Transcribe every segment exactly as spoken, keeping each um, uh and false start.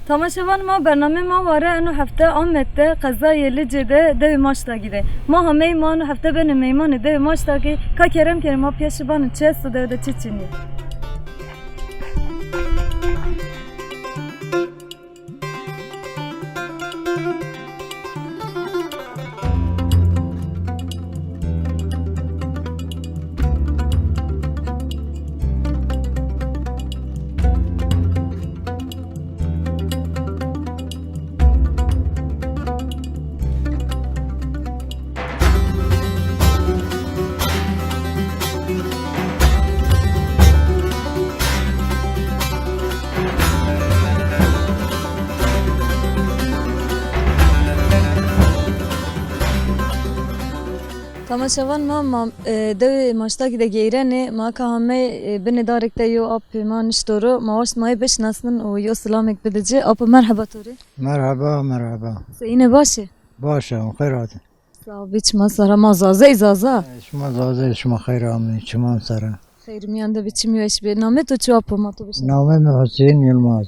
Tamaşevan ma, bernamê ma ware eno hefte Amed de, qezayê Licê de, dewê Maçdagî de. Ma hameyî ma eno hefte benê meymanê dewê Maçdagî, ka kerem kerem ma pêşî banê çi esto dewe de çi çinî. Tamaşevan ma, ma, e, dewê Maçdagî de geyrenê, ma ka hame, e, binê darek de yo ap ma nişto ro, ma waşt ma yê bişinasnin û yo silamek bide ci. Apo, merheba to rê. Merheba, merheba. Seyîne, baş e? Baş e, xêr hatin. Sağ ol, çiman sera ma, Zazey Zaza. E, şima Zazey, şima xêr amî, çiman sera. Xêr miyan de bi, çimî weş be. Namê to çi apo, ma to bişin? Namê mi Hüseyin Yılmaz.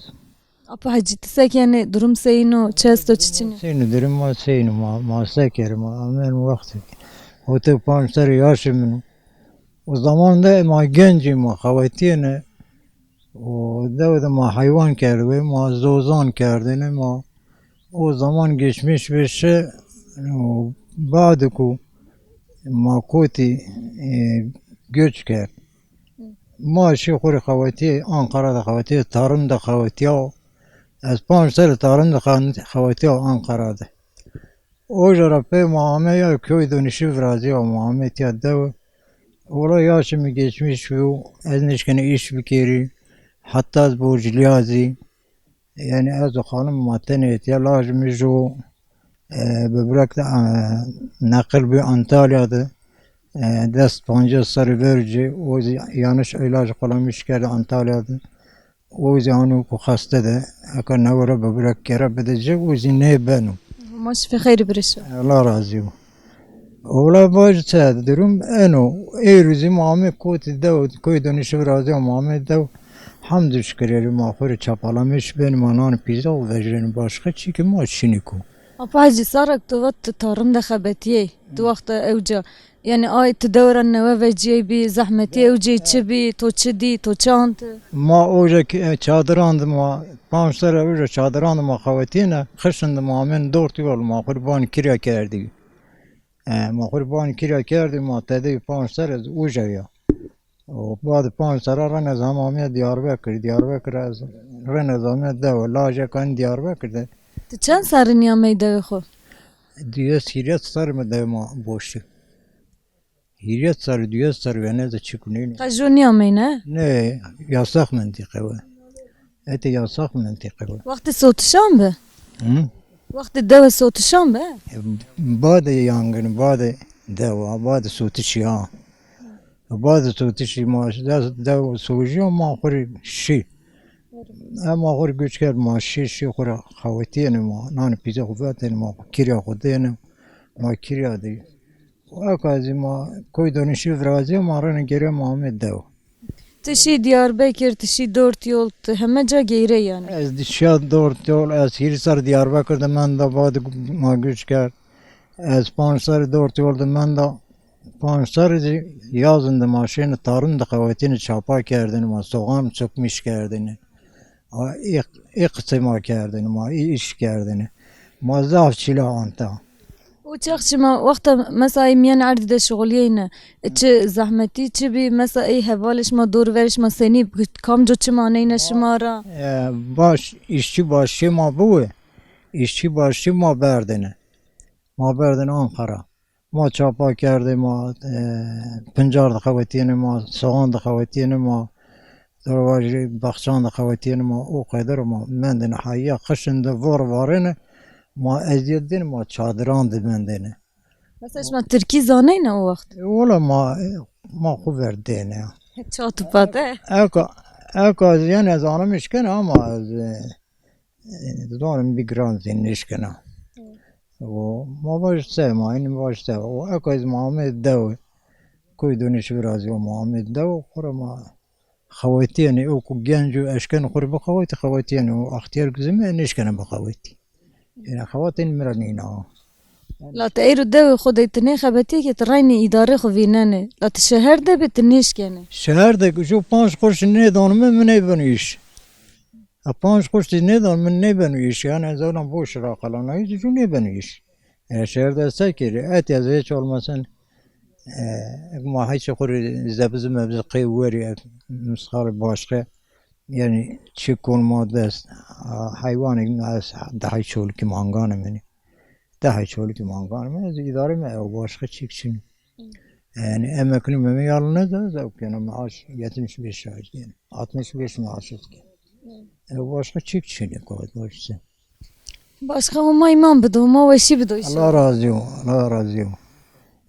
Apo Hecî, ti se kenê, durum seyîn o, çi esto, çi çinî? Seyîn o, durum ma seyîn o, ma, ma se kerim, ma amen wextê. Ote panc serê yaşê min o. O zaman de ma gencî, ma xewetiyê ne. O dew de ma heywan kerdibê, ma zozan kerdine, ma o zaman geçmiş ve şi, o bade ku ma kotî, e, göç kerd. Ma şî xwe rê xewetiyê, Ankara de xewetiyê, tarım de xewetiya. Ez panc serê tarım de xan-, xewetiya Ankara de. Oja ra pê ma ame ya köy dönüşü viraziya, ma ame tiya dew. Ola yaşê mi geçmiş bû, ez nişkene iş bikerî, heta ez borcliya zî. Yani ez û xanim ma tenê tiya, laj mi jû, e, böbrek de, e, neqil bû Antalya de. E, dest pancas serî vercî, o zî yanlış ilaç kullanmış kerde Antalya de. O zî anû ku xeste de, eka newere böbrek kere bide ci, o zî nê beno. Ma şifê xeyrî birişe. Allah razî bo. Ola baş se durum eno. Êrû zî ma amê kotî dew, koy dönüşü viraziya ma amê dew. Hamdû şikir, erî ma xwe rê çapalamiş bên, ma nan pîza û vejrên başka çîkî ma çinî ku. Apa Hecî, sarek tu vat tu tarım de xebetiyê. Tu wexta ewca. Yani ay tu dewra newe veciyê bî, zehmetî ewcê çi bî, to çi dî, to çi ant? Ma oja ki, e, çadiran de ma, panc serê oja çadiran de ma xewetiyene, xişin de ma amên dort yol ma xwe rê ban kirya kerdî. E, ma xwe rê ban kirya kerdî, ma tedê panc serê oja ya. O bad panc sera rene zam amê Diyarbekir, Diyarbekir ez rene zam amê dew, lajek an Diyarbekir de. Tu çend serî nîyamey dewê xwe? Diyes hîriyet ser mi dew ma boşî. Hîriyet ser, diyes ser, yani de çi kunîn. Qe jo nîyamey ne? Ne, yasak mentiqe we. Ete yasak mentiqe we. Wextê sotişan be? Hı? Wextê dewe sotişan be? E, bade yangın, bade dewa, bade sotiş ya. Bade sotiş ma, de, de sojiya ma xuri şi. E, ma xuri güç kerd ma şi, şi xuri xawetiyene ma, nani pîze xu vetene ma, kirya xu dene, ma kirya de. Eka zî ma koy dönüşü viraziya ma rene gere ma amê dew. Tu şî Diyarbekir, tu şî dört yol, tu heme ca geyre yani. Ez dişiya dört yol, ez hîrî ser Diyarbekir de menda, bad ma güç kerd. Ez panc ser dört yol de menda, panc ser zî yazin de ma şêne tarım de xewetîne çapa kerdin, ma soğan çökmüş kerdin. A, ê, ê qisê ma kerdin, ma ê iş kerdin. Ma zaf çila anta. Û çax şima wexta mesela ê miyan erdî de şixuliyeyne, çi zehmetî çi bî, mesela ê hevalê şima, dorverê şima senî, kamco çi maneyne şima ra? E, baş, işçi başçı ma bû, işçi başçı ma berdine. Ma berdine Ankara. Ma çapa kerdê, ma, e, pincar dixewetiyêne, ma soğan dixewetiyêne, ma dorvajî baxçan dixewetiyêne, ma o qeder ma mendine heya qişin de vor varêne, ma eziyet dêne, ma çadiran de mendêne. Mesela şima tirkî zaneyne o wext? E, wala ma, ma xu ver dêne. Çat û pat e? Eka, eka ez yani ez anlamış kene ama ez, e, Dizanim bî giran zî nişkina. Hı. Û ma vaj se ma, înî vaj se. Û eka ez ma amê dew. Koy dönüşü biraz yo ma amê dew, xura ma Xewetiyê ne, ew ku genc û eşken xwe bixewetî, xewetiyê ne, û extiyar ku zimê nêşkene bixewetî. Êna xewatên min re nîna. La te êro dewê xwe de tu nêxebetiyê ke tu reynî îdarê xwe vînenê. La tu şeher de bê tu nêşkenê. Şeher de ku ji panc quruş nêdan min, min nêbin îş. E, panc quruş jî nêdan min, nêbin îş. Yani ez ona boş raxelanayî, jû nêbin îş. E, şeher de se kirî. Etiya ez hiç olmasın, e, ma hiç xwe zebzi mebzi qê werî, e, misxal başka. Yani çi konuma dest, a, heywanek ez daha çolukî manganê min. Daha çolukî manganê min. Ez îdarê me ew başka çik çin. Yani emekli me yalnız da zevk yani maaş yetmiş beş lira yani. Altmış beş maaş yani. Ew başka çik çin koydu işte. Başka Homa îman bido, Homa weşî bido inşallah. Allah razı ol, Allah razı ol.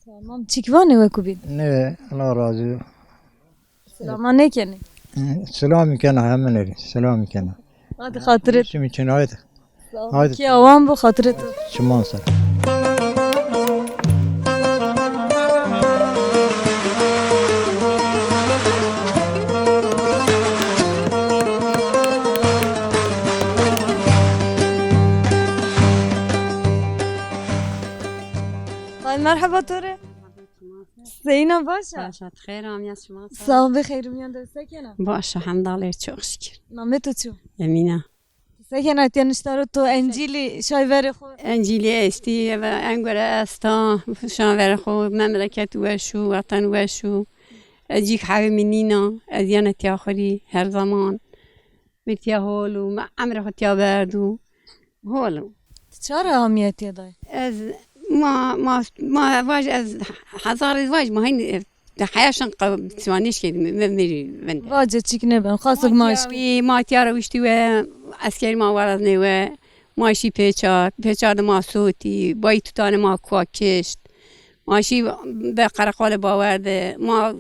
Tamam, çik vanê wekû bîn. Ne, Allah razı ol. Silama nêkenê. Hı, selam kena hemen eri, selam kena. Hadi xatiret. Şimdi için haydi. Sağ ol. Haydi. Ki awan bu xatiret. Çiman ser. Hay merhaba Tore. Seyna başa. Başa, xêr amiya şima. Sağ ol, bi xeyr miyan de sekena. Başa, hemdalê, çok şükür. Namê tu çi? Emîna. Sekena tiya niştaro tu Encîlî şay verê xwe. Encîlî estî, eve engore esta, şan verê xwe, memleket weş û, weten weş û. Ez cîk hevê min nîna, ez yene tiya xurî, her zaman. Min tiya hol û, me emrê xwe tiya berd û. Hol û. Tu çara hamiye tiya dayê? Ez ma, ma, ma vaj ez hezarê vaj ma hîn, e, de heya şan qew siwanîş kê me, me, me, vende. Vace çik nebe, xasik ma Ma eşkê. Tiya wî, ma tiya re wiştî we, eskerî ma weraznê we, ma şî pêçar, pêçar de ma sotî, bayî tutane ma kuwa kişt. Ma şî be qereqolê bawer de, ma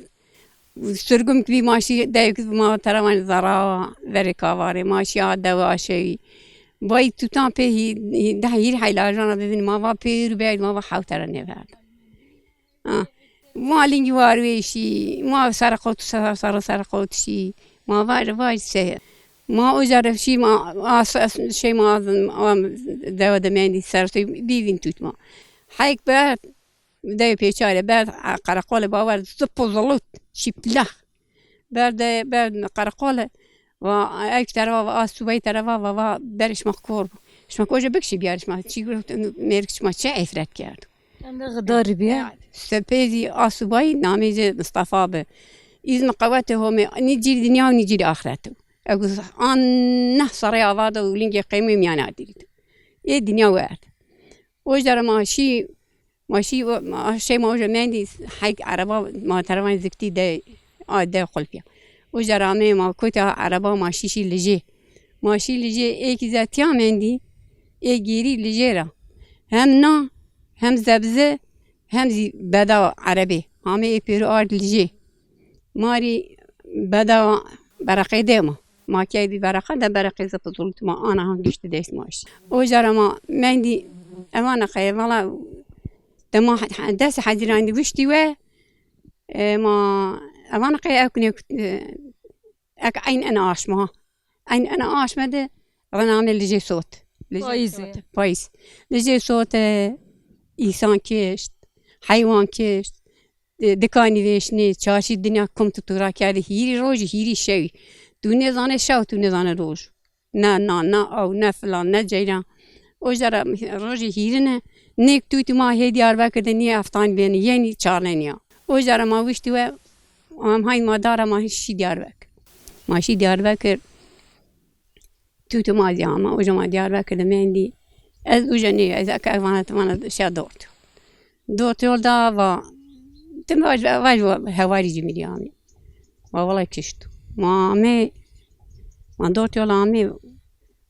Sirgum kivî ma şî, dewek ma terevan zara, verê kavarê, ma şî a dewe aşewî. Bay tutan pê hî, hî, deh hîr heyla jana bibin, ma va pêr û ber, ma va hewtere nêverd. Ha. Ma lingî warwê şî, ma serqot, ser, ser, serqot şî, ma va, va se. Ma oca re şî, ma, a, se, şey ma, a, dewe de mendî, ser, bîvîn tut ma. Heyk ber, Dewê pêçarê ber qereqolê bawer zip û zilut, çîplah. Ber de, ber qereqolê, va, ev tereva, va, a subay tereva, va, va, berê şima kor bû. Şima koja bikşî biyar şima, çi gurut, mêrik şima çi efret kerd. Em de xidarî biye. Ya, sepêzî a subay namê jê Mistefa bi. Îzmi qewetê Homê, nî cîr dinya û nî cîr axret. Ew an neh serê ava de û lingê qêmê miyana dirît. Ê dinya werd. O jara ma şî Ma şî, ma şey ma oje mendî hek ereba ma terevan ziktî de, a de qulpiya. Oje rame ma kota ereba ma şî şî lijê. Ma şî lijê êkî zetiya mendî, ê gêrî lijê ra. Hem na, hem zebze, hem zî beda erebê. Hame ê pêro ard lijê. Marî beda bereqê dê ma. Ma key bî bereqe de bereqê zip û zilut ma ana han gişti dest ma şî. O jara ma mendî evan qeye vala dema he-, he-, dest hezîran dî wiştî we, e, ma evan qeye ew kine, e, ek eyn ena aşma ha. Eyn ena aşme de rename lijê sot. Lijê Payîzê. Sot. Payîz. Lijê sot, e, îsan kişt, heywan kişt. E, dikanî vêşinê, çarşî dinya kum tu tu rakerdî, hîrî rojî, hîrî şewî. Tu nêzane şew, tu nêzane roj. Ne nan, ne aw, ne filan, ne ceyran. O jara rojê hîrine, nêk tu tu ma hê Diyarbekir de niye eftan bêni, yenî çarneniya. O jara ma wişti we, am hay ma dara ma şî Diyarbekir. Ma şî Diyarbekir. Tu tu ma zî ama, uca ma Diyarbekir de mendî. Ez uca nê, ez ek vana, vana şa dort. Dort yol da va, tim vaj, vaj va hewarî cimîrî amî. Va wala kişt. Ma amê, ma dort yol amê,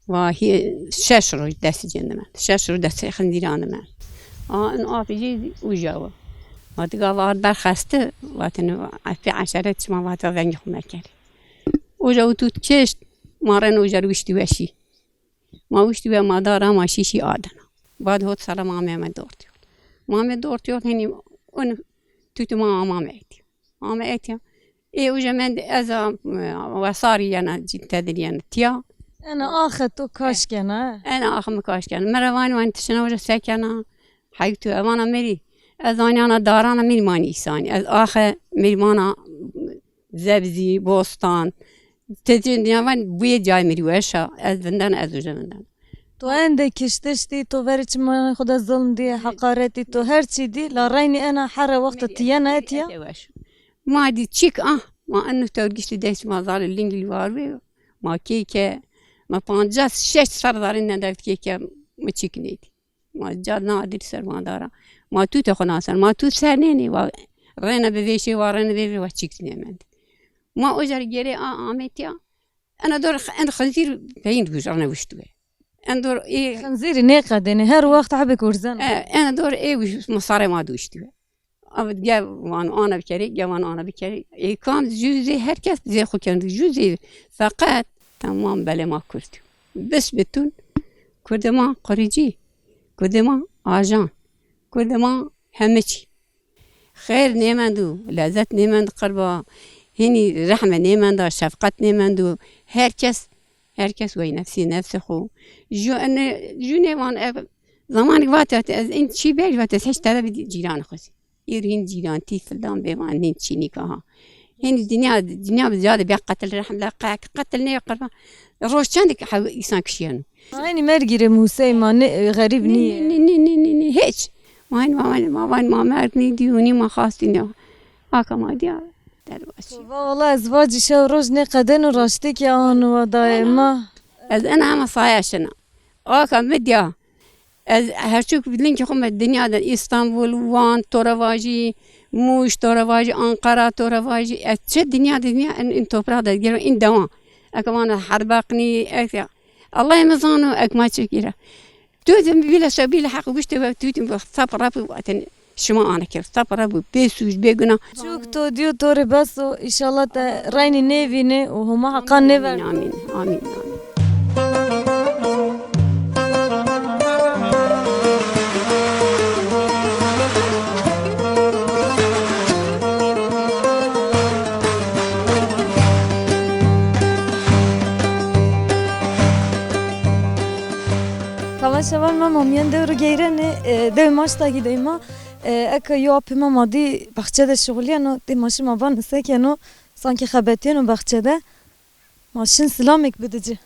va hi, şeş roj destî cêndime. Şeş roj destî xindîran dime. A, in apî jî uca wa. Ma diga va berxesti, va tene, apî eşeret çima va ta vengî xwe mekerî. Uca û tut kişt, ma ren uca wiştî weşî. Ma wiştî we ma dara ma şîşî adina. Bad hot sala ma me me dort yol. Ma me dort yol henî on tut ma ama me etiya. Ama etiya. Ê uca mend ez a, e, wesarî yena cî tediriyena tiya. Ena axe to kaş kena, he? Ena axe mi kaş kena. Mera van van tişina uca sekena. Heytu evana meri. Ez aniyana darana meri mani îsanî. Ez axe meri mana zebzî, bostan. Tedin dinya van buyê cay meri weşa. Ez vindana, ez uca vindana. To endê kiştiş dî, to verê çimanê xwe de zulm dî, heqaret dî, to her çî dî, la reynî ena here wexta tiyena etiya. Ete weş. Ma dî çîk ah, ma enu tewr giştî dest ma zalê lingî li war wê, ma kêke, ma pancas şeş ser zarê nedev kêke, ma çîk nêdî. Ma ca nadir ser ma dara. Ma tu te xwe naser, ma tu ser nênê, wa rêne bi vêşê, wa rêne bi vê, wa çîk nêmend. Ma o jar gerê a ametiya, Ena dor en xinzîr peyin dûj ana wiştû ye. En dor ê Xinzîrî nêqedêne, her wext hebek urzen. E, ena dor ê wî masarê ma dûştû ye. Abi gel wan ana bikerî, gel wan ana bikerî. Ê kam jûzê herkes zê xwe kendi jûzê. Feqet tamam belê ma Kurd. Bis bitun Kurdê ma quricî, Kurdê ma ajan, Kurdê ma hemiçî. Xêr nêmendû, lezet nêmend qirba, hînî rehme nêmenda, şefqet nêmendû. Her kes, her kes wey nefsî nefsê xwe. Ju ene, ju nêvan ev, zamanik vate ez in çî ber vate ez heş tere bi cîran xwe. Îr hîn cîran tî fildan bêvan hîn çînîka ha. Hîn dinya, dinya bi ziyade bê qetil rehm la qek, qetil nê qirba. Roj çendik hev îsan kişiyeno. Aynî mergî rê Mûsey ma ne, xerîb nîye. Nî, nî, nî, nî, nî, hiç. Ma hîn ma, ma, ma, ma merg nî dî û nî ma xastî ne. Aka ma diya derbaşî. Va wala ez vacî şew roj nê qeden û raştêkî an wa dayê ma. Ez ena hema saya şina. Aka mi diya. Ez herçûk lingê xwe me dinya de Îstanbul, Wan, to re vajî, Mûş, to re vajî, Anqara, to re vajî. Ez çi dinya de dinya in, in toprağa de gero in dewan. Eke vana herbaqnî, eke Allahê min zano, ek ma çi kira. Tu de bîle şe bîle heq guştê we tu de sap rap û aten şima ana kir. Sap rap û bê sûc, bê guna. Çûk to diyo to rê bes û înşallah te reynî nêvîne û homa heqan nêver. Amîn, amîn, amîn, amîn. Tamaşevan me mamiyên dewr û geyrene, e, dew maşta gî deyma, e, eke yo apê me madî baxçe de şixuliyeno, tê maşin ma van sekeno, sankî xebetiyeno baxçe de. Ma şin silamek bidicî.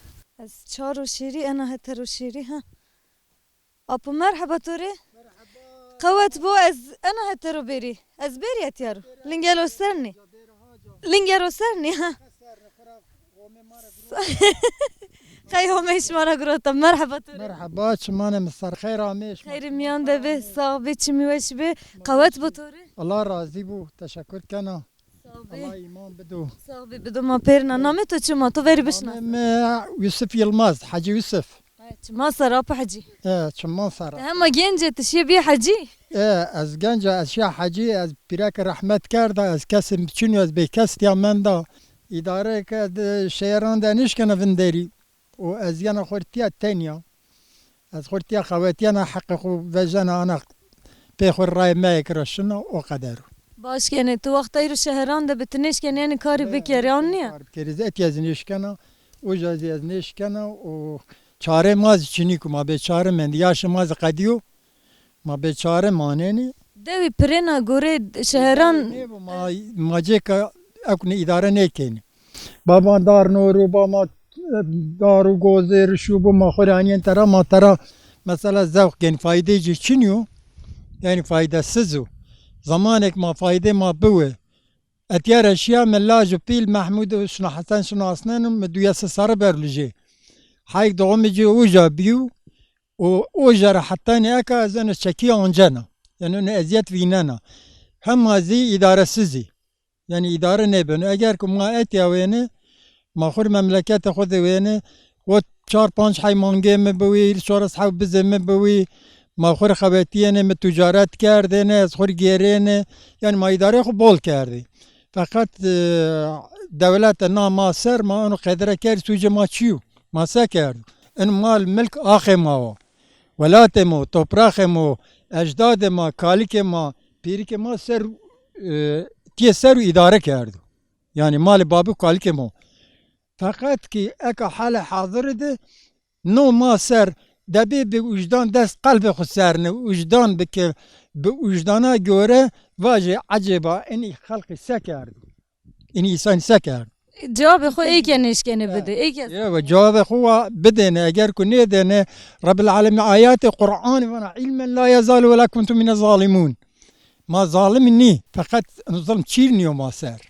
Ez çar û şêrî, ena heter û şêrî, ha. Apo, merheba to rê. Qewet bo, ez ena hetero bêrî. Ez bêrî etiyaro. Lingelo ser nî. Lingero ser nî, ha. Qey homê şima ra girota. Merheba to rê. Merheba, çimane mi ser xeyr amê şima. Xeyr miyan de be, sağ be, çimî weş be. Qewet bo to rê. Allah razî bo, teşekkür kena. Sağ be. Allah îman bido. Sağ be, bido ma pêrina. Namê to çi ma? To verî bişnas. Namê me Yusuf Yılmaz, Hacı Yusuf. E, çima ser apa hecî? E, çima ser. Te hema genc e, tu şiye bî hecî? E, ez genc e, ez şiya hecî, ez pîreke rehmet kerda, ez kesê biçûn, ez bêkes tiya menda. Îdareke di şehran de nişkene vinderî. Û ez yana xwe tiya tenya. Ez xwe tiya xewetiyana heqê xwe vejena ana pê xwe rayê me yek ra şina o qeder. Baş kenê, tu wexta îro şeheran de bi tu nêşkenê yani karî bikerê, an niye? Kar bikerê, ez etiya ez nêşkena, uca zî ez nêşkena û çare ma zî çinî ku ma bê çare mendî, yaşê ma zî qediyo, ma bê çare manenî. Dewî pirêna gorê şeheran. Nêbo ma, ma cêka ew ne îdare nêkenî. Baban dar nor û bama dar û gozê rişû bû ma xwe re aniyên tera ma tera mesela zewq gen faydê cî çin yo. Yani faydesiz o. Zamanek ma faydê ma biwe. Etiyara şiya me laj û pîl Mehmûd û şuna Hesen şuna asnenim me duya se sarı berlujê. Hayk doğumê cî uca biyu û uca re hetanê eka ez ene çekî ancena. Yani ne eziyet vînena. Hema zî îdaresizî. Yani îdare nêbeno. Eger ku ma etiya wêne, ma xwe memlekete xwe de wêne, got çar panc hey mangê min biwî, çares hew bizê min biwî, ma xwe xebetiyêne, min ticaret kerdêne, ez xwe gêrêne. Yani ma îdarê xwe bol kerdî. Feqet, e, dewlete na ma ser, ma eno qedre kerd, sûcê ma çi yo? Ma se kerd? In mal milk axê ma wo. Welatê mo, topraxê mo, ecdadê ma, kalikê ma, pîrikê ma ser, e, tiyê ser û îdare kerdo. Yanî malê babî kalikê mo. Feqet kî eka halê hazirî de no ma ser, debê bi wijdan dest qelbê xwe serne, wijdan bike, bi wijdana göre vajê ecêba enî xelqî se kerd? Enî îsanî se kerd? Cewabê xwe êke nêşkene bide, êke. Ewa, cewabê xwe wa bidêne, eger ku nêdêne, Rebbil Alemîn ayetê Qur'anê vana, "İlmen la yezal ve la kuntum mine zalimûn." Ma zalim nî, feqet zilm çîr nîyo ma ser.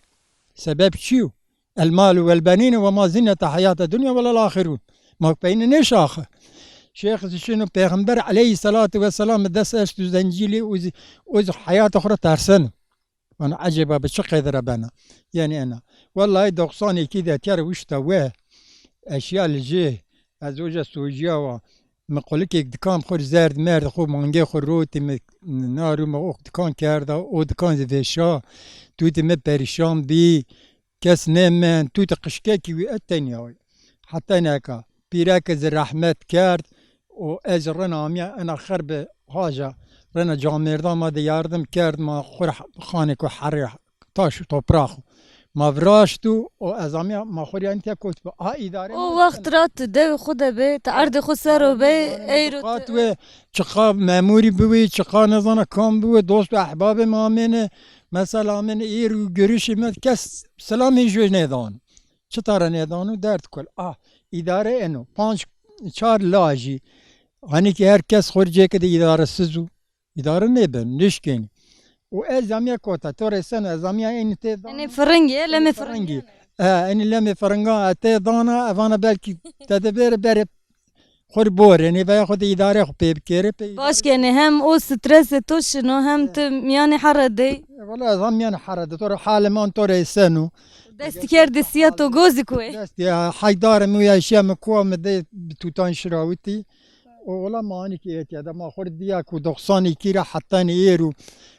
Sebeb çi yo? El malu vel benîne ve ma zinnete hayate dunya ve lel ahirûn. Ma peyne nêşaxe. Şêx şino Pêxember aleyhisselatu vesselam dest eştu zencîlî û zi-, û zi hayata xwe re terseno. Vana ecêba bi çi qêdire bena? Yanî ena. Wellahî doxsan êkî de tiyare wişta we. Eşya li jê. Ez oja sojiya wa. Mi qulikek dikan xwe zerd merd xwe mangê xwe rotî mi naru mi ox dikan kerda. O dikan zî veşa. Tu dî mi perîşan bî. Kes nêmen, tu te qişkekî wî et tenya wî. Heta neka. Pîreke zî rehmet kerd û ez rena amiya ena xer bi haja. Rena camêrda ma de yardim kerd, ma xwe xanê ku herê taş û toprax. Ma viraşt û, û ez amiya ma xwe yanî te kot bi. A îdare O ma wext ra tu dev xwe de be, tu erdê xwe sero be, eyro Qat tu we, çiqa memûrî biwî, çiqa nezana kam biwî, dost û ehbabê ma amêne, mesela amêne êr û görüşê me kes selamê jê nêdan. Çi tara nêdan û derd kul. Ah, îdare eno. Panc, çar lajî. Hanî ki her kes xwe cêke de îdaresiz û îdare nêbin, nişkên. Û ez zamiya kota, to rêsen ez zamiya ênî tê dana. Enê firingî, lemê firingî. He, enî lemê firinga e tê dana, evana belkî te de bêre berê xwe borê, nê veya xwe de îdare xwe pê bikêre, pê Baş kenê, hem o stresê to şino, hem tu miyanê here dey. E, wala ez hem miyanê here de, to re halê man to rêsen û. Dest kerdê siya to gozî ku ê. Dest ya, haydar mi ya şiya mi kuwa mi de bi tutan şirawitî. O wala ma anî ki etiya de ma xwe diya ku doxsan êkî re heta nê êro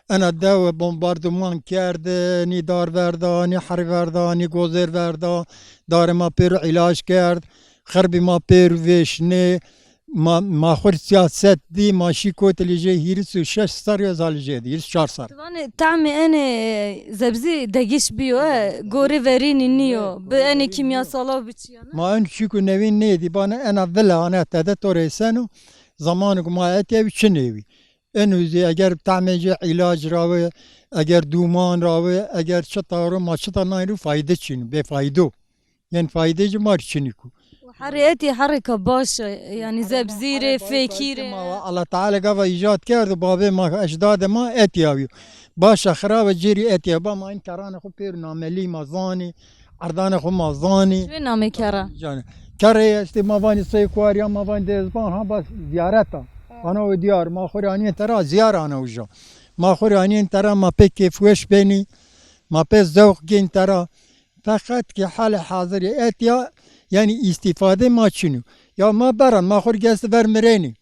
ena dew bombarduman kerd, nî dar verda, nî herî verda, nî gozêr verda, darê ma pêro îlac kerd, xerbî ma pêro vêşnê, ma, ma xwe siyaset dî, ma şî kotilî jê hîris û şeş ser ya zalî jê dî, hîris çar ser. Vanê tamê enê zebzî degiş bîyo, e, gorê verînî nîyo, bi enê kîmyasala biçiyane. Ma en çîku newîn nêdî, bane ena vila ane tede to rêseno, zamanê ku ma etiya wî çi nêwî. Eno zî eger tamê jê îlac rawe, eger dûman rawe, eger çi taro ma çi ta nayru fayde çîn, bêfaydo. Yen fayde ji mar çinîku. Û herê etî herêka baş e, yanî zebzîrê, fêkîrê. Ma Allah Teala gava îcat kerd û babê ma, ecdadê ma etî awî. Baş e, xirab e, cêrî etî. Ba ma in kerane xwe pêr namelî ma zanî, erdane xwe ma zanî. Çi namê kera? Canê. Kerê estê ma vanî sey kuariya ma vanî dezban ha bas ziyareta. Ana o diyar ma xwe anî tera ziyar ana uca. Ma xwe anî tera ma pê kêfweş benî. Ma pê zewq gên tera. Feqet ki halê hazirê etiya, yanî îstîfadê ma çin û. Ya ma beran, ma xwe gest ver mirênî.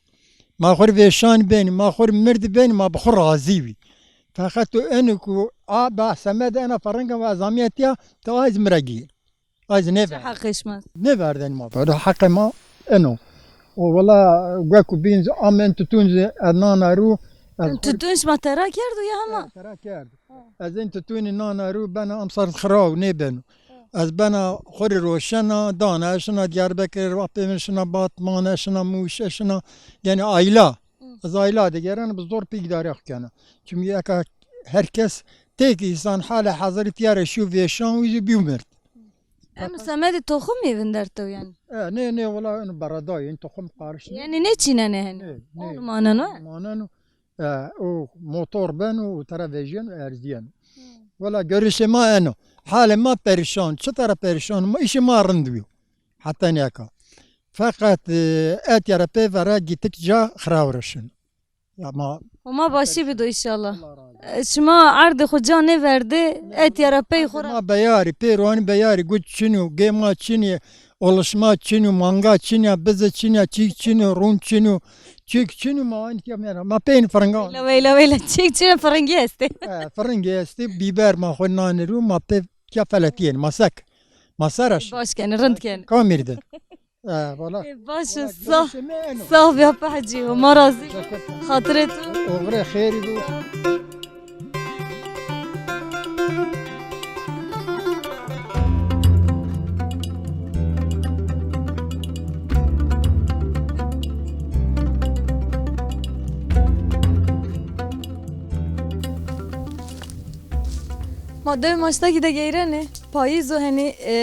Ma xwe vêşan bên, ma xwe mird bên, ma bi xwe razî wî. Feqet tu enu ku a ba semed ena ferringa ve zamiyetiya, te aiz miregî. Aiz ne ver. Heqê şima. Ne verden ma. Ver heqê ma eno. O wala gwe ku bîn amen tutun zi ednana ru. Tutun şima tera kerdo ya hema? Tera kerdo. Ez ên tutûnî nana rû bena em ser xiraw nêbeno. Ez bena xwe rê roşena, dana, ez şina Diyarbekirê, wextê min şina Batman, ez şina Mûş, ez şina, yanî ayla. Ez ayla digerin, bi zor pê îdare xwe kena. Çimkî eka her kes têk îsan halê hazirî tiyare şû vêşan wî zî bî û mird. Em semedê toxumê vin dertew yanî? E, nê, nê, wela eno beredayê, eno toxum qarişt nê. Yanî nêçînenê henî? Nê, nê. Onu maneno? Maneno. E, û motor beno û te re vejiyeno, erziyeno. Hmm. Wela görüşê ma eno. Halê ma perîşan, çi te re perîşan, ma îşê ma rind bîyo. Heta neka. Feqet, e, etiya re pê vere gittikça xiraw re şin. Ya ma Homa başî bido înşallah. Allah razî olsun. E, şima erdê xwe ca nêverdê, etiya re pey xwe re. Ma beyarî, pê ronî beyarî, gut çin û, gêma çin û, olişma çin û, manga çin ya, bizi çin ya, çîk çin û, rûn çin û, çîk çin û, ma anî tiya mera. Ma peyni firingan. Weyla, weyla, weyla, çîk çin firingî estê. E, firingî estê, bîber ma xwe nanê rû, ma pê tiya feletiyên, ma sek. Ma seraş. Baş kenî, rind kenî. Kamîr de. E, wala. E, baş e, wala, sağ, görüşe me eno. Sağ ol ya Hacî, Homa razî. Teşekkür ederim. Xatirê tu. Oxirê xêrî bû. Ma dev maçtakî de geyrene, payîz û henî, e,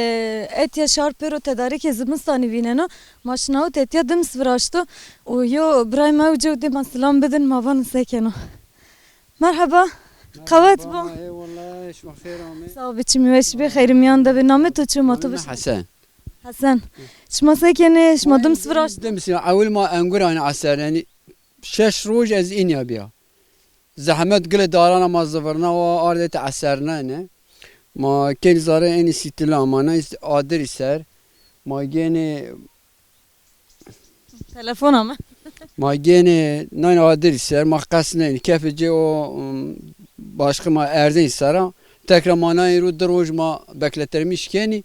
etiya şar pêro tedarîkê zimistanî vîneno. Ma şinawit etiya dims viraşto û yo birayê me ew cew dê ma silam bidin, ma van sekeno. Merheba, qewet bo. Eyvallah, şima xêr amê. Sağ ol, biçimî weş bê, xeyrimiyan de bê. Namê to çi, ma to biş- Hesen. Hesen. Şima sekenê, şima dims viraşto? Dims ya, ewil ma enguranê eser, yani şeş roj ez înya biya. Zehmet gile darana ma zivirna wa ardê te esernane. Ma kênî zare ênî sîtila ma nayî adirî ser. Ma gênê Telefona me. Ma gênê nayî adirî ser, ma qesnenî. Kefê cê o, um, başqi ma erzên sera. Tekra ma nayî rû di roj ma bekletermiş kenî.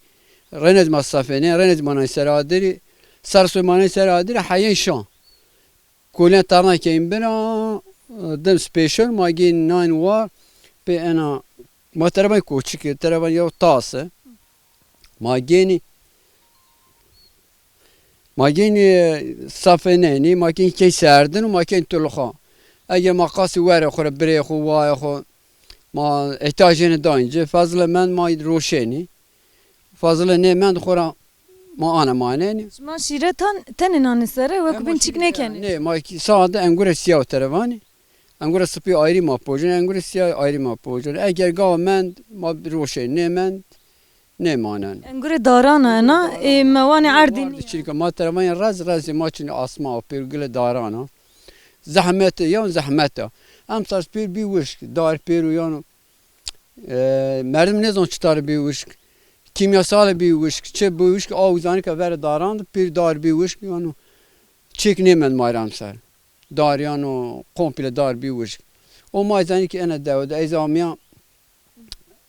Renez ma safêne, renez ma nayî ser adirî. Ser soy ma nayî ser adirî, heyên şan. Kolên tarna keyin bira, dem special, ma gên nine war, pê ena, ma terevan koçik, terevan ya tas e. Ma gênî, ma gênî safênenî, ma gên key serdin û ma kên tulxa. Eger ma qasî were xwe re, birê xwe, wayê xwe, ma ihtiyac jêne dayîn ci, fazla mend ma roşenî. Fazla nêmend xwe ra ma ana manenî. Şima şîre tan tenê nanê sere, wek bin çik nêkenê? Nê, ma ki sade engure siya û terevanî. Engure spî ayrî ma pojin, engure siya ayrî ma pojin. Eger gawa mend, ma roşê nêmend, nêmanen. Engure darana ena, ê, me wanê erdî nî. Çirka ma terevanî rez, rezê ma çin asma û pêr gile darana. Zehmet e, yan zehmet e. Em sar pêr bî wişk, dar pêr û yan E, merdim nêzan çi tarî bî wişk. Kîmyasal bî wişk, çi bî wişk, aw zanîke vere daran, pîr dar bî wişk, yano çêk nêmend mayran ser. Dar yano komple dar bî wişk. O may zanî ki ene dewe de, ez amiya,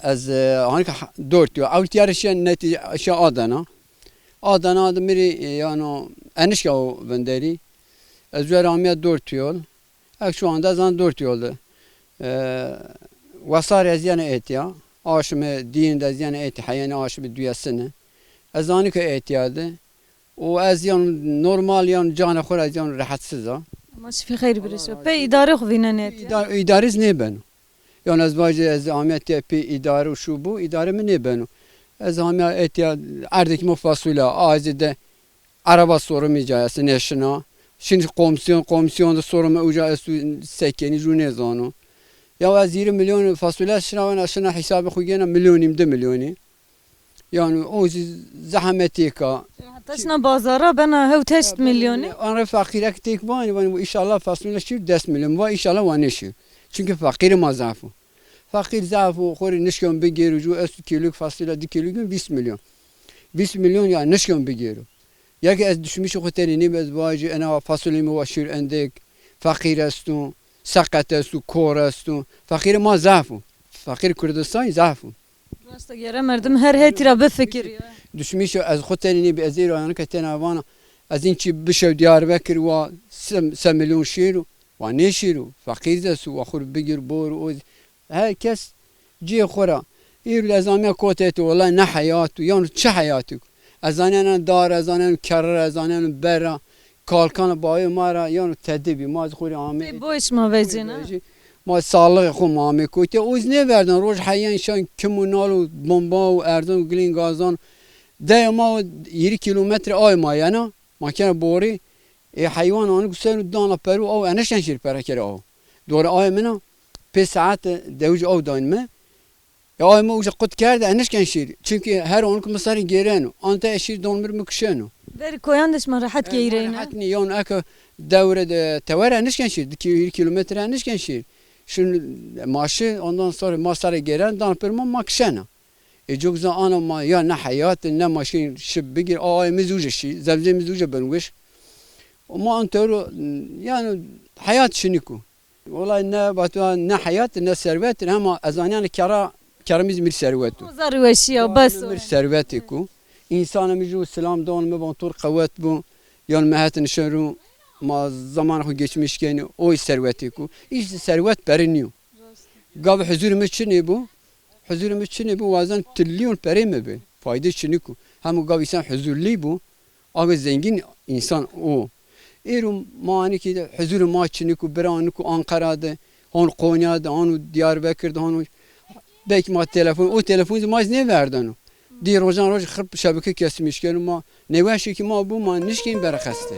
ez, e, hanîke ha-, dört yol. Ew tiyare şiya neti-, şiya Adana. Adana de mirî, e, yano enişka o vinderî. Ez wer amiya dört yol. Ek şu anda zan dört yoldu. Ee, Wesar ez yene etiya. Aşımı diyin de ez yene eti. Heyeni aşımı düyesini. Ez anı ki etiya de. O ez yan normal yan canı xur ez yan rahatsız ha. Ama şifi xeyr bir şey. Pe idare xu vînenê etiya. İdar-, idariz ne ben? Yan ez bacı ez amiyet ya pe idare şu bu. İdare mi ne ben? Ez amiyet etiya erdek mi fasulye. Azide Araba sorumî ca ez nêşina. Şin komisyon, komisyon de sorume uca ez tu sekenî jû nêzano. Ya ez yirmi milyon fasulye şina, wen şina hesabê xwe gêna milyonî, du milyonî. Yani o zî zehmetê ka. Heta şina bazara bena hew teşt milyonî. An re feqîrek têk vanî, vanî bu inşallah fasulye şîr des milyon. Va inşallah wa neşîr. Çünkü feqîrê ma zaf o. Feqîr zaf o, xwe rê nişkon bigêro, jû ez tu kîlok fasulye, du kîlok bîst milyon. Bîst milyon ya nişkon bigêro. Ya ki ez düşmüş xwe tenê nîm ez vajî, ena fasulê min wa şîr endek, feqîr esto, seqet esto, kor esto. Feqîrê ma zaf o. Feqîr Kurdistan zaf o. Rasta gere merdim her hetî ra bifikir ya. Düşmüş ez xwe tenê nîm ez êro yanike tena vana. Ez în çi bişew Diyarbekir wa se, se milyon şîr o. Wa nêşîr o. Feqîr de su, wa xwe bigir bor o. Her kes cihê xwe ra. Îro ez amiya kotê tu, wela ne heyat û, yan çi heyat û? Ez zanî ena dar, ez zanî ena kerir, ez zanî ena bera, kalkana bayê ma ra, yan tedê bî, ma ez xwe rê amê. Tê boş ma vecê ne? Ma sağlığı xwe ma amê kotê. Oz ne verdan, roj heyen şan kim û nal û bomba û erzan û gilên gazan. Deya ma o yirmi kilometre ay ma yena, ma kena borî. Ê heywan anî ku ser û dana peru aw, e neşken şîr perekere aw. Dore ay min a, pê saet dewij aw dayn me. E ay me uca qut kerde, e neşken şîr. Çünkü her anî ku min serî gêreno. Ante e şîr don mir mi kişeno. Ver koyan de şima rehet geyreyne. Rehet nî, yan eke dewre de tewere e neşken şîr. Di ki-, bir kilometre e neşken şîr. Şun maşi, ondan sonra ma serî gêren, dan per ma, ma kişena. Ê cok za ana ma ya ne heyat, ne maşîn şi bigir, a, ay mi zûce şî, zemzê mi zûce bin wiş. Ma an tewro, yani heyat şiniku. Olay ne batwa, ne heyat, ne servet, hema ez anyan kera, kera mi zî mir servet o. Zarî weşî ya, bes o. Mir servetê ku. İnsana mi ju selam don mi ban tur qewet bu. Yan mi het nişen ru, ma zaman xu geçmiş keni, oy servetê ku. İşte servet peri niyo. Gav huzur mi çi ne bu? Huzurê min çi nebû, wazan trilyon perê me be. Fayde çi niku. Hemû gav îsan huzurlî bû. Abi zengin insan o. Êro ma anîkî de huzurê ma çi niku, bira niku Ankara de, hon Konya de, hon Diyarbekir de, hon Belkî ma telefon, o telefon ma ez nêverdano. Dî rojan roj xirp şebeke kesmiş keno ma. Nêweşê ki ma bû, ma nişkên berxeste.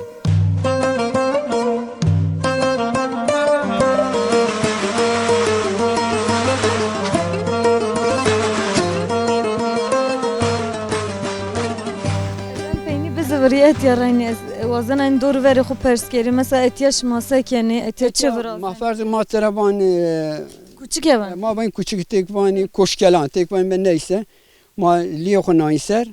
Peynî bizivirî etiya reynî ez wazena in dor verê xwe pers kerî. Mesela etiya şima se kenê, etiya çi virazin? Ma ferz ma terevan, e, Kuçik e van. Ma ben kuçik tek vanî, koşkelan tek vanî ben neyse. Ma liyê xwe nayî ser.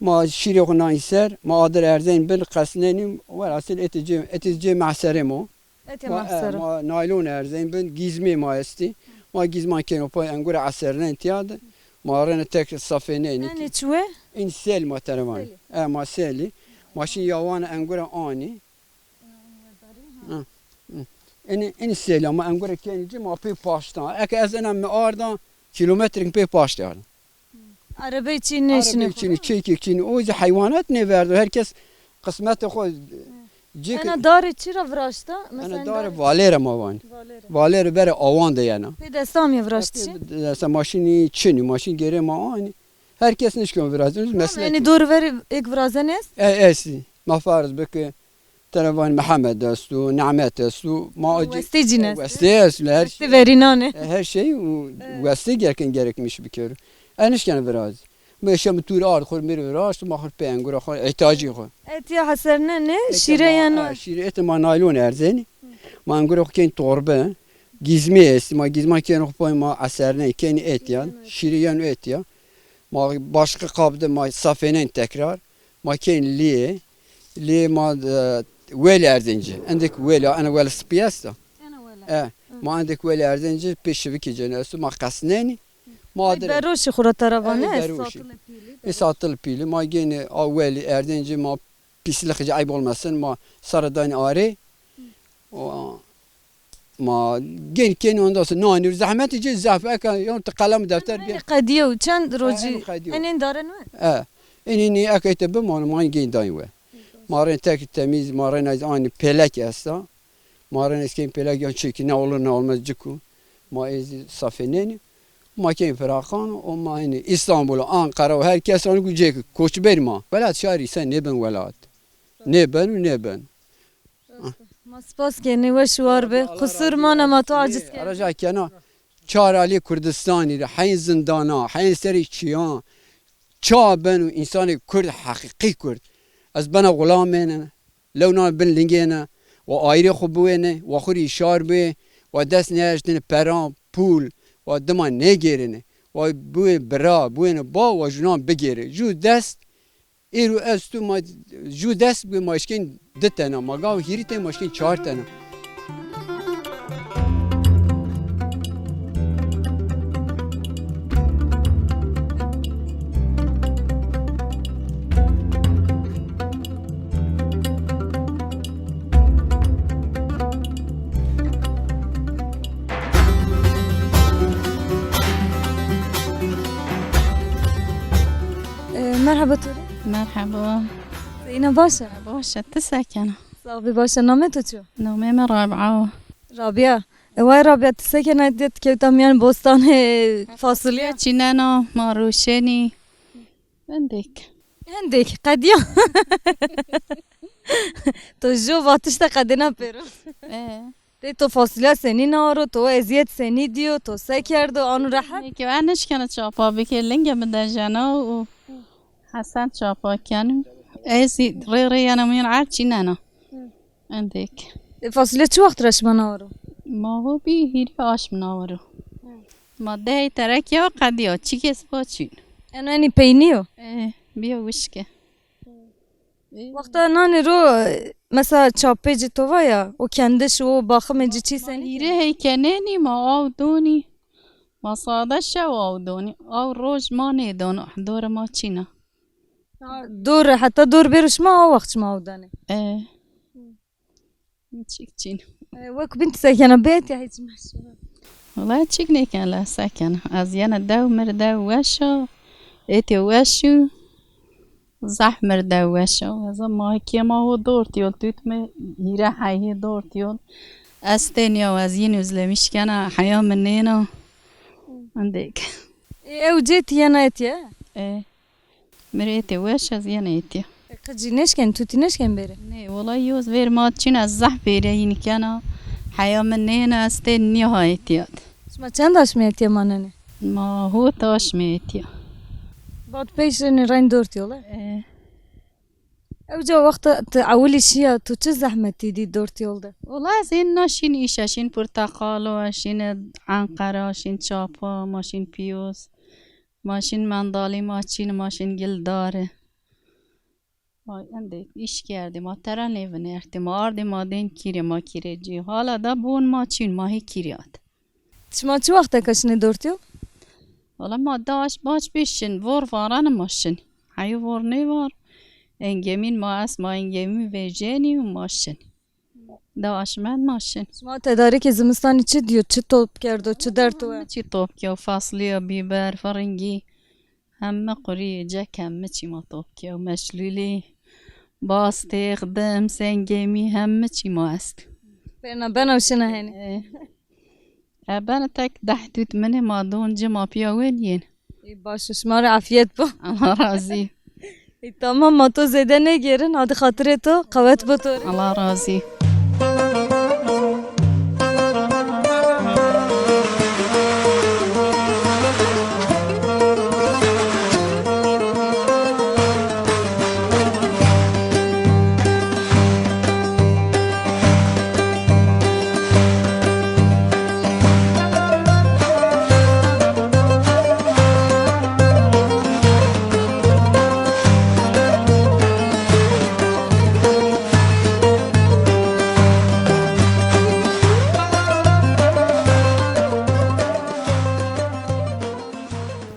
Ma şîrê xwe nayî ser, ma adir erzen bin, qesnenî, werasil eti cê, eti cê mehserê mo. Eti Ma, e, mehsere. Ma naylon erzen bin, gîzmê ma estî. Ma gîzman keno pay engure esernên tiya de. Ma rene tek safênenî. Yanî çi we? In sel ma terevan. Sel. E, ma selî. Ma şî yawan engure anî. Ha, hı. Ini, ini sel ma engure kenî cî ma pê paştan. Eke ez ena mi ardan, kilometrik pê paştê ardan. Erebeyê çî nêşine Erebeyê xwe. Çînî, çêkek çînî. O jî heywanat nêverdo. Herkes qismetê xwe cêke. Ena darê çi ra viraşta? Mesela Ena darê valêre ma vanî. Valêre. Valêre bere awan de yena. Pê desta mi viraştî? Desta maşînî çinî, maşîn gêrê ma anî. Herkes nişkon virazin. Tamam, meslek. Yanî dor verê ek virazen est? E, estî. Ma farz bike. Terevan Mihemed esto, Nimet esto, ma Westê cî ne? Westê esto, her Westê verînan e. E, her şey û Westê gerkin gerekmiş bikero. En işkene viraz. Meşe mi tur ard xur mir viraz, ma xur pengura xur, ihtiyacı xur. Etiya heserne ne? Şîre yana. Şîre ete ma naylon erzeni. Ma engura xu ken torbe. Gizmi est, ma gizma ken xu pay ma eserne, ken etiya. Şîre yan etiya. Ma başka kabde ma safenen tekrar. Ma kên liyê, liyê ma, e, welê erzenci. Endek welê, ene welê spî esta. Ene welê. E, ma endek welê erzenci pê şivikê cene esto, ma qesnenî. Ma Ay, dire. Beroşî xura teravan Ay, ne? Beroşî. Satil pîlî. E, satil pîlî. Ma gênê a welê erzenci ma pislik ci eyb olmasın. Ma sara dayne arê. O, Ma gen kên ondan sonra nanî zehmetî cî zehf eka yon te qelem defter Ene bir. Qediye û çend rojî? Ene qediye. Ene dare ne? E. Ene ni eka te bi man man gen dayn we. Ma ren tek temiz, ma ren az ani pelek esta. Ma ren esken pelek yan çeki ne olur ne olmaz ciku. Ma ez safeneni. Ma ken ferakan o ma ene İstanbul, Ankara û her kes onu gücek koçber ma. Welat şari sen ne ben welat. Ne ben û ne ben. Ma spas kenê, weş û war be. Qusur mane ma tu aciz kerdî. Reca kena, çar alî Kurdistanî de, heyên zindana, heyên serê çiyan, ça ben û însanê Kurd heqîqî Kurd. Ez bena xulamê ne, lewna bin lingê ne, wa ayrê xwe biwêne, wa xwe rî şar bê, wa dest nehiştine peran, pûl, wa dima negêrine, wa biwê bira, biwêne ba, wa junan bigêre. Ju dest Îro ez tu ma ju dest bi maşkên di tena, ma gav hîrî tê maşkên çar tena. Ee, merhaba Tore. Merhaba. Seyna baş e? Baş e, tu se kena? Sax bî, baş e. Namê tu çi? Namê min Rabia. Rabia. E, way Rabia, tu se kena, dê tu kewta miyan bostanê fasulye? Çînena, ma roşenî. Hindek. Hindek, qediya. To jo vatişte qedêna pêro. Ee. Tê to fasulya senî naro, to eziyet senî diyo, to se kerdo, anu rehet? Neke, ez nişkene çapa bike, linge min de jena û Hesen çapa keno. Ez rê rê yana min erd çînena. Endek. E, fasulye çi wext re şima nawaro? Ma ho bî hîrî aş min nawaro. Ma dehê terek ya qediya, çikê spa çîn. Eno enî peynî yo? E, biyo wişke. Wexta nanê ro, mesela çapê ci tova ya, o kendiş û o baximê ci çî senî? Hîrê heykenenî ma aw donî. Ma sade şew aw donî. Aw roj ma nêdon, dore ma çîna. Ha, dor, heta dor bêro şima aw wext şima aw danê? E. Çik çîn. E, wek bin tu sekena bê etiya hiç meşe. Wala çik nêken la sekena. Ez yena dew mir dew weş o. Êtê weş û zehf mir dew weş o. Ez ma kê ma ho dort yol tut me hîre heyhê dort yol. Ez têniya ez yîn özlemiş kena heya min nêna. Endek. Ê, ew cê tiyena etiye? E, mirê etiye weş ez yena etiye. E, qicî neşken, tu tî neşken bêre? Nê, wela yoz vêr ma çin ez zehf bêre yîn kena. Heya min nêne ez tê niha etiye. Şima çend aşmê etiye manene? Ma hot aşmê etiye. Bat peyşirînê reyn dor tiyola? E. Ew ca wexta tu ewilî şiya, tu çi zehmetî dî dortî yol de? Wela ez hên naşîn îşe, şîn porteqalo, şîn enqera, şîn çapa, ma şîn piyos, ma şîn mendalî, ma çîn, ma şîn gildare. Ma endê îş kerdê, ma tera nêvinêrtê, ma ardê ma dên kîrê, ma kîrê cî. Hala da bon ma çîn, ma hê kîriyat. Şima çi wexteke şinê dortî yol? Wela ma daş baş pê şin, vor varan ma şin. Heyî vor nêvar. Engemîn ma est, ma engemî vêjenî û ma şin. Daş men ma şin. Şima tedarîkê zimistanî çi diyo, çi top kerdo, çi derto we? Çi top kew, fasliya, bîber, firingî. Hemme qurî, cek hemme çî ma top kew, meşlûlî, bastêx, dim, sengemî, hemme çî ma est. Pêna bena û şina henî. E, e, bena tek deh dût min ê ma don ci ma piya wên yên. Ê, baş û şima re afiyet bo. Allah razî. Ê, tamam, ma to zêde negêrin, hadi xatirê to, qewet bo to re. Allah razî.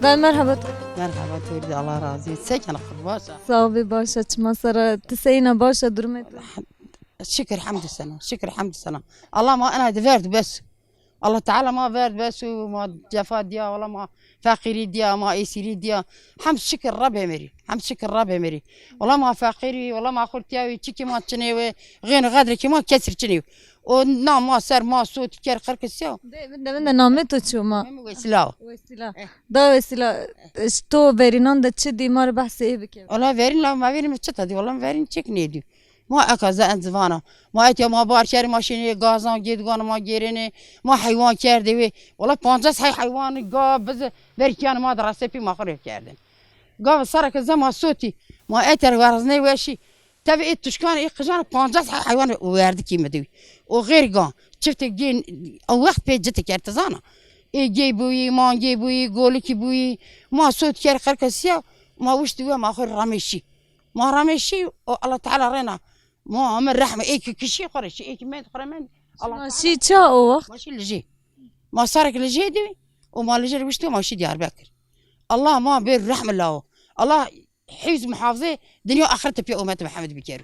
Ben merhaba. Merhaba, Tevlî, Allah razî. Çekene xwe başa. Sağ ol, başa. Çima sera, ti seyna başa durumê tu? Şükür, hemdü sena. Şükür, hemdü sena. Allah ma ena de verdi bes. Allah Teala ma verdi bes û ma cefa diya, wala ma feqîrî diya, ma êsîrî diya. Hem şükür Rabbê merî. Hem şükür Rabbê merî. Wala ma feqîrî, wala ma xurtiya wî, çikî ma çinê wê, xêno xedrekî ma kesir çinê wê. O na ma ser ma sot ker qirkisiya. De, de, de namê to çi ma? Namê Wesîla. Wesîla. Eh. Da Wesîla, eh, to verînan de çi dî ma re behsê ê bike? Wala verîn la ma verîn çi ta dî? Wala verîn çek nêdî. Ma eka ze en zivana. Ma etiya ma bar şerê ma şênê gazan gêdgan ma gêrênê. Ma heywan kerdê wê. Wala pancas hey heywan ga biz verkiyan ma de resepî ma xurê kerdin. Gav sareke ze ma sotî. Ma eter weraznê weşî. Tevî ê tuşkan ê qijan pancas he-, heywan werdikî mi dî. O xêr gan. Çifte gên o wext pê cite kerd, ti zana. Ê gê bûyî, mangê bûyî, golikî bûyî. Ma sot ker qerkesiya, ma wiştî we ma xwe rameşî. Ma rameşî o Allah Teala rêna. Ma ame rehme ê ki kişî xwe re şî, ê ki mend xwe re mend. Allah Teala. Ma şî ça o wext? Ma şî li jê. Ma sarek li jê dî. O ma li jê wiştî ma şî Diyarbekir. Allah ma bê rehme lawo. Allah Hîfz muhafizê dinya axirete pê umet Mihemed bikero.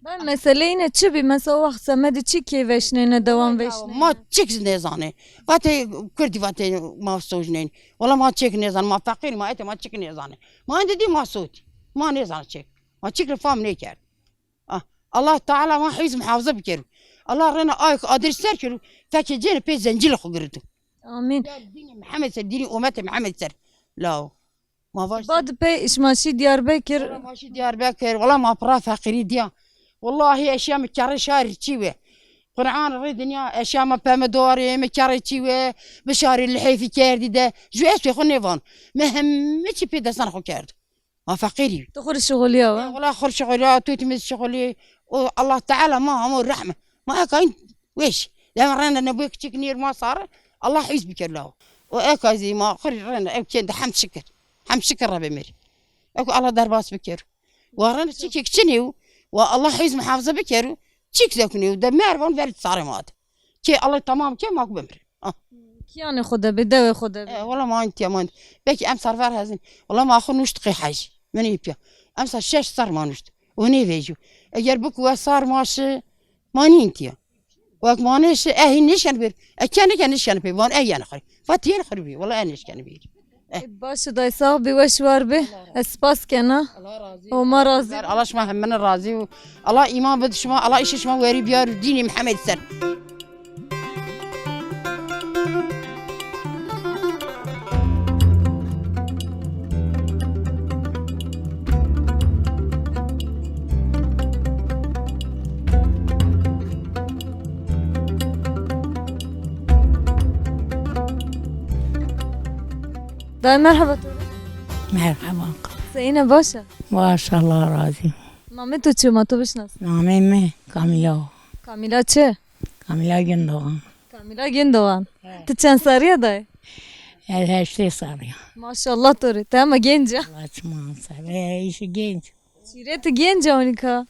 Ben meseleyê ne çi bî? Mesela o wext semedî çi kê veşnêne, dewan veşnêne? Ma çik nêzanê. Vatê Kurdî vatê ma sojnên. Wala ma çik nêzan, ma feqîr, ma ete ma çik nêzanê. Ma ende dî ma sotî. Ma nêzan çik. Ma çik re fam nêkerd. Ah, Allah Teala ma hîfz muhafize bikero. Allah rêna ayek adir ser kero. Fekê cêne pê zencîl xwe girito. Amîn. Ya dînê Mihemed ser, dînê umetê Mihemed ser. Lao. Ma vaş. Bad pey şima şî Diyarbekir. Wala ma şî Diyarbekir, wala ma pira feqîrî diya. Wallahî eşya mi kerê şarî çî we. Quran rê dinya eşya ma peme duarê mi kerê çî we. Bi şarî lihêfî kerdî de. Ju ez pê xwe nêvan. Me hemî çî pê destan xwe kerd. Ma feqîrî. Tu xwe şixuliya we? Wala xwe şixuliya, tu timiz şixulî. O Allah Teala ma hemo rehme. Ma ekayin weş. Lema rende ne bu küçük nir ma sarı. Allah hîfz bikero lao. O eka zî ma xwe rende ev kende hem şikir. Hem şikir Rabbê merî. Eku Allah derbas bikero. Wa rende çikek çinê û wa Allah hîfz muhafaza bikero. Çik zekune û de mervan ver sarı ma de. Kê Allah tamam kê ma ku bimir. Ah. Kiyanê xwe de bê, dewê xwe de bê. E, wala ma intiya ma. Belkî em sar ver hezin. Wala ma xwe nuşt qê hej. Min ê piya. Em sar şeş sar ma nuşt. O nê vêjû. Eger biku we sar ma şi, ma nî intiya. Wek ma nêşi, e hîn nêşken bir. E ke nêke nêşken pê. Van e yen xwe. Vat yen xwe bî. Wala e nêşken bir. Eh. Baş û day sax bî, weş war bî. Ez spas kena. Allah razî. Homa razî. Allah şima hemine razî û Allah îman bid şima, Allah îşê şima werî biyar û dînê Mihemed ser. Dayê merheba to. Merheba. Seyîne baş e? Baş, Allah razî. Namê tu çi? Ma tu bişnas. Namê me Kamîla. Kamîla çi? Kamîla Gündoğan. Kamîla Gündoğan. Evet. Tu çend serî ye dayê? Ez heştê serî ya. Maşallah to rê. Te hema genc e. Allah çiman ser. E, îşi genç. Şîrê tu genc e, Onika.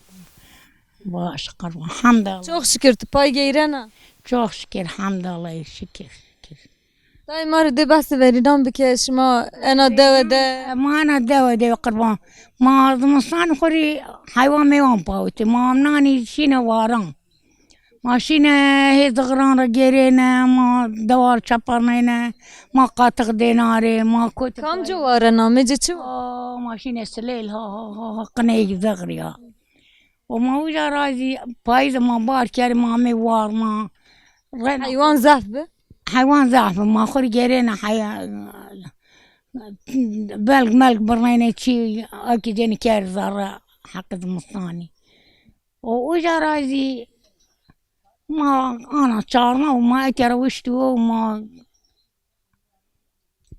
Baş, qurban. Hamdallah. Çok şükür, tu pay geyrena. Çok şükür, hamdallah, şükür, şükür. Dayê ma rê dê behsê verînan bike, şima ena dewe de. Ma ena dewe de qurban. Ma zimistan xurî heywan mêwan pawitê. Ma amnanî şîne waran. Ma şîne hê zixiran re gerêne, ma dewar çeparnêne, ma qatix dênarê, ma kot. Kamco ware, namê ci çi? Aa, ma şîne Silêl, ha, ha, ha, ha, qineyek zixriya. Û ma wî ca razî payîz ma bar kerê, ma amê war ma. Ren- Heywan zehf bi? Heywan zehf bi, ma xwe gerêne heya-, belg melg birnêne çî, akî cênî ker zerre heqi zimistanî. Û uca razî ma ana çarna û ma ekere wişt û ma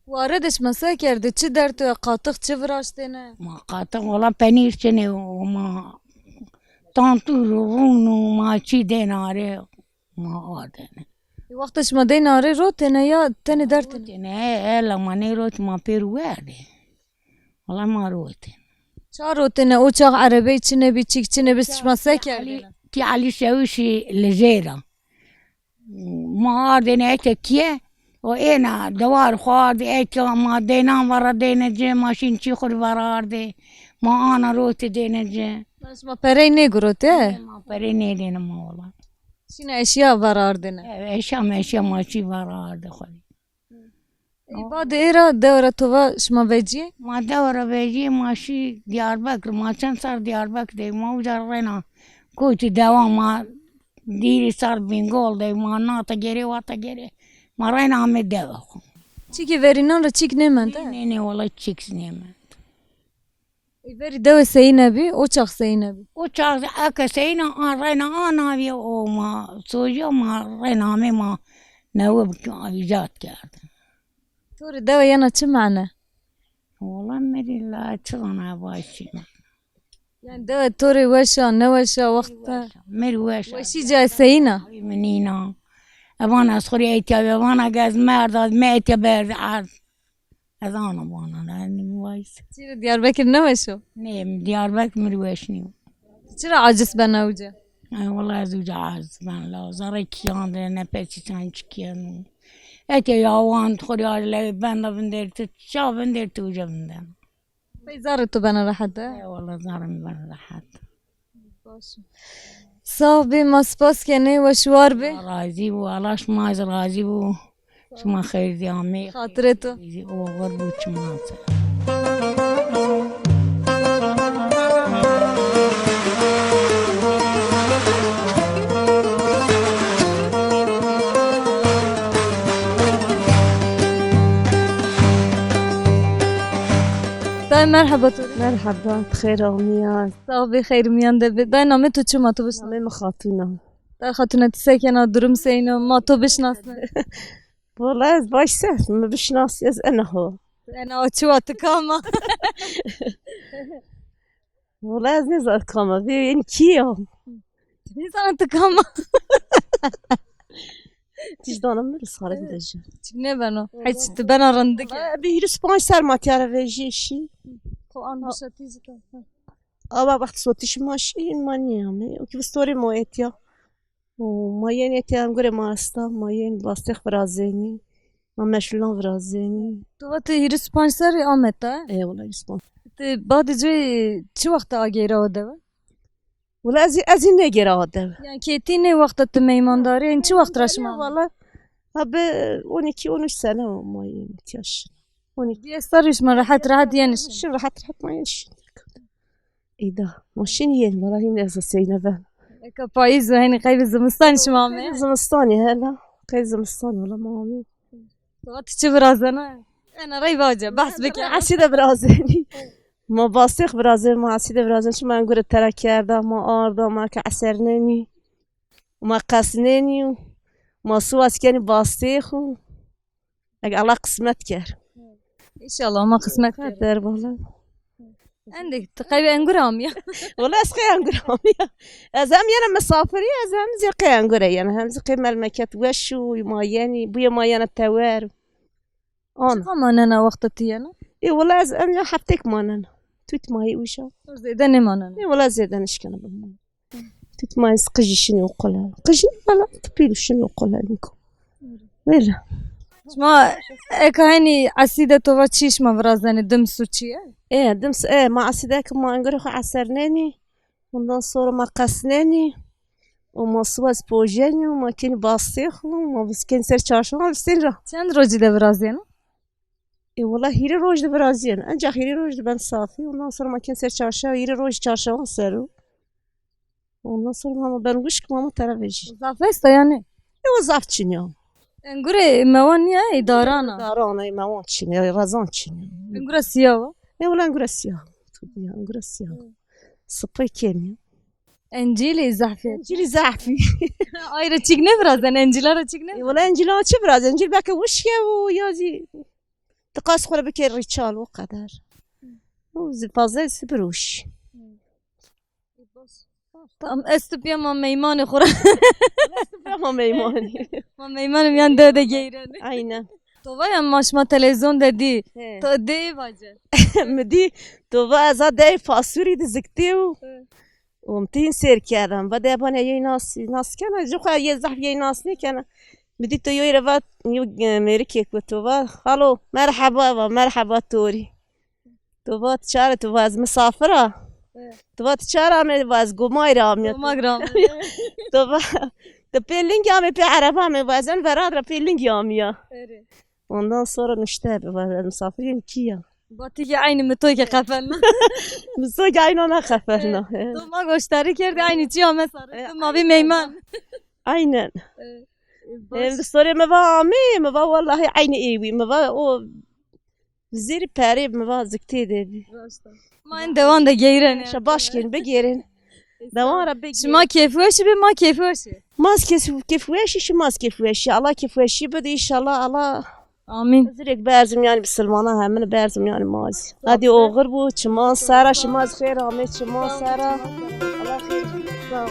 Ware de şima se kerdê? Çi dertê, qatix çi viraştêne? Ma qatix wala penîr çinê û ma tantûr û rûn û ma çî dênarê ma ardêne. Wexta şima dênarê rotêne ya tenê dertêne? Rotêne, he, he, la ma nêrot ma pêr werdê. Wala ma rotê. Ça rotêne? O çax erebeyî çinê bî, çîk çinê bî, şima se kerdêne? Tî Elî Şewişî li jêra. Ma ardêne eke kiye, o êna dewar xwe ardê eke, ma dênan vera dêne ci, ma şîn çî xur vera ardê, ma ana rotê dêne ci. Ma şima perey nêgirotê? Ma perey nêdêne ma wala. Şîna eşya vera ardêne? Ev eşya meşya ma çî vera ardê xwe. Ê, badê êra dewra tova şima veciyê? Ma dewra veciyê, ma şî Diyarbekir, ma çend sar Diyarbekir de, ma uca rêna kotî dewa ma dîrî sar Bingol de, ma nata gerê, wata gerê, ma rêna amê dewa xwe. Çikî verînan re çîk nêmend, e? Nê, nê, wala çîk nêmend. Ê, berî dewê seyîne bî, o çax seyîne bî. O çax eke seyîne an reyna an aviye o ma sojiya ma reyna amê ma newe îcat kerdin. To rê dewe yena çi mane? Wala merî la çi zana başî. Yani dewe to rê weşa, ne weşa, wexta. Merî weşa. Weşî ca seyîna. Min îna. Evan ez xurî etiya, evan ez merda, me etiya berdi erd. Ez ana bana, ne, ne, vay. Çîrê Diyarbekir ne weş o? Ne, Diyarbekir mir weş nîyo. Çira aciz bena uca? Ay, wala ez uca aciz ben la. Zara kiyan de ne pesi çan çikiyan. Eke yawan xorya le benda binder tu, ça binder tu uca binder. Pey zarê tu bena rehet e? E, wala zarê min bena rehet. Baş. Sax bî, ma spas kenê, weş û war bê. Razî bû, Allah şima ez razî bû. Şima xeyr dî amê. Xatirê tu. Oxir bû çima ser. Dayê merheba tu. Merheba, bi xêr amiya. Sax bê, xeyr miyan de bê. Dayê, namê tu çi ma tu bişna? Namê min Xatûn e. Dayê Xatûne, tu sekena, durum seyno, ma tu bişnasne? Wala ez baş se, min bişnasî ez enaho. Enaho çi wa, tu kama? Wala ez nêzan kama, vê yên kî ya? Tu nêzan tu kama? Tîjdana min li sarê bide jî. Çik nêbeno. Hiç tu bena rindik e. Wala bi hîris panc ser ma tiyare vejî şî. Xo an bişa tîjî. Ava wext sotîş ma şîn ma niyame. O ki bi storê ma etiya. O ma yên etiya em gure ma esta, ma yên bastêx virazênî. Ma meşûlan virazênî. Tu va tu hîris panc serî Amed e? E, wala hîris panc. Tu badê cê çi wexta ageyra o dewe? Wala ez, ez ê negêra o dewe. Yani kêtî nê wexta tu meymandarî, yani çi wext re şima? Wala, ha bi on iki on üç sene o ma yên etiya şin. On iki. Diye sarî şima rehet rehet yên şin. Şin rehet rehet ma yên şin. Îda, ma şin yên, wala hîn ez seyne ben. Eka payîz û henî qeyvê zimistan şima me? Zimistanî hela, qey zimistan wala ma amî. Wextî çi virazena? Ena rey vace, behs bike. Esî de virazenî. Ma bastêx virazen, ma esî de virazen. Şima en gure tera kerda, ma arda, ma ke esernenî. Ma qesnenî. Ma siwas kenî bastêx û. Eg Allah qismet ker. Înşallah, ma qismet. Qeder, wala. Endek, tu qey engur amiya. Wala ez qey engur amiya. Ez hem yene misafirî, ez hem zî qey engur e yene. Hem zî qey melmeket weş û ma yenî, bûye ma yene tewer. Ana. Çiqa manena wexta tu yena? Ê, wala ez enya heftek manena. Tut mayî ûşa. Zêde nêmanena? Ê, wala zêde nişkene bimana. Tut mayî qijî şinî oqule. Qijî wala tu pîl şinî oqule niko. Wêle. Şima eka henî esîde tova çi şima virazenê, dims û çi ye? Ê, dims, ê, ma esîde ki ma engurê xwe esernenî. Ondan sonra ma qesnenî. O ma siwa ez pojenî, ma kenî bastê xwe, ma biz kenî ser çarşewan, ma bistên ra. Çend rojî de viraziyena? E, wala hîrê roj de viraziyena. Enca hîrê roj de ben safî. Ondan sonra ma kenî ser çarşewa, hîrê roj çarşewan ser o. Ondan sonra ma ben wişk, ma ma tera vejî. Zaf esta yani? E, o zaf çin ya. Engurê mewan niye, e, darana. Darana, e, mewan çin ya, razan çin ya. Engura siya wa? E, wala engura siya. Tabii ya, engura siya. Hı. Sipay kêm ya. Encîlî zehfî. Encîlî zehfî. Ay re çîk nevirazen, encîla re çîk ne? E, wala encîla çi viraz? Encîl belke wişk e û ya zî diqas xwe re bike rîçal, o qeder. Û zî fazla zî biroş. Tamam, ez tu piya ma meymanê xwe re. Ez tu piya ma meymanê. Ma meymanê miyan de de geyren. Aynen. Tova ya ma şima televizyon de dî. He. To dê vace. Mi dî, tova ez a dey fasûrî di ziktê û. He. Û min tîn sêr kerdin. Va de bane yê nas, nas kena. Ji xwe yê zehf yê nas nêkena. Mi dî to yoy re va, yo, e, mêrikê ku to va, "Xalo, merheba," va, "Merheba torî." To va, "Tu çare?" To va, "Ez misafir a." Evet. To va, "Tu çare ame?" Va, "Ez gomayra ame." Gomayra ame. To va, "Tu pê lingî ame, pê ereba ame?" Va, "Ez en verad ra pê lingî amiya." Evet. Ondan sonra nuşte bi, va, "Ez misafiriyê kî ya?" Batî ki aynî mitoy ki qefelna. Mitoy ki aynî ona qefelna. Evet. To ma goştarî kerdî, aynî çi ame sare. Evet, to ma bî meyman. Aynen. Evet. Em bi sorê mi va amê, mi va wallahî eynî êwî. Mi va o zêrî perê mi va ziktê de bî. Raşta. Ma en dewan de geyren. Şa baş kên, bigêrin. Dewan re bigêrin. Şima kêfweş be, ma kêfweş e. Ma kêf-, kêfweşî, şima kêfweşî. Allah kêfweşî bide, înşallah Allah. Amîn. Zirek berzim yani bisilmana hemini berzim yani maz. Hadi oxir bu, çiman sera, şima xêr amê, çiman sera. Allah xêr. Sağ ol.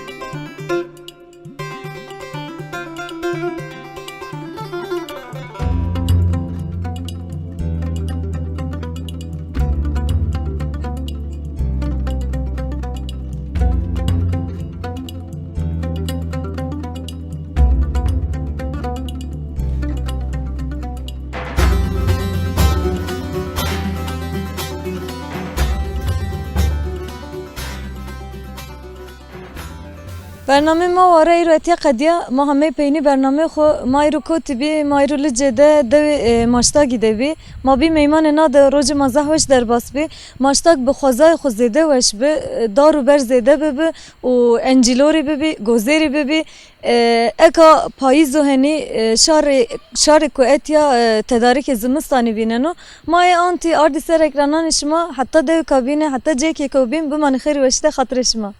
Bernameyê ma ware îro etiye qediya. Ma hemê peynî bernameyê xwe, ma îro kotî bî, ma îro Licê de dewê, e, Maçtakî de bî. Ma bî meymanê na de, rojê ma zehf weş derbas bî. Maçtak bi xwezayê xwe zêde weş bi, e, dar û ber zêde bibi û encîlorî bibî, gozêrî bibî. E, eka payîzo henî, e, şarê, şarê ku etiya, e, tedarîkê zimistanî vîneno. Ma ê antî ardî ser ekrananê şima, heta dewka bîne, heta cêkê ku bîn, bimanî xêr û weşî de xatirê şima.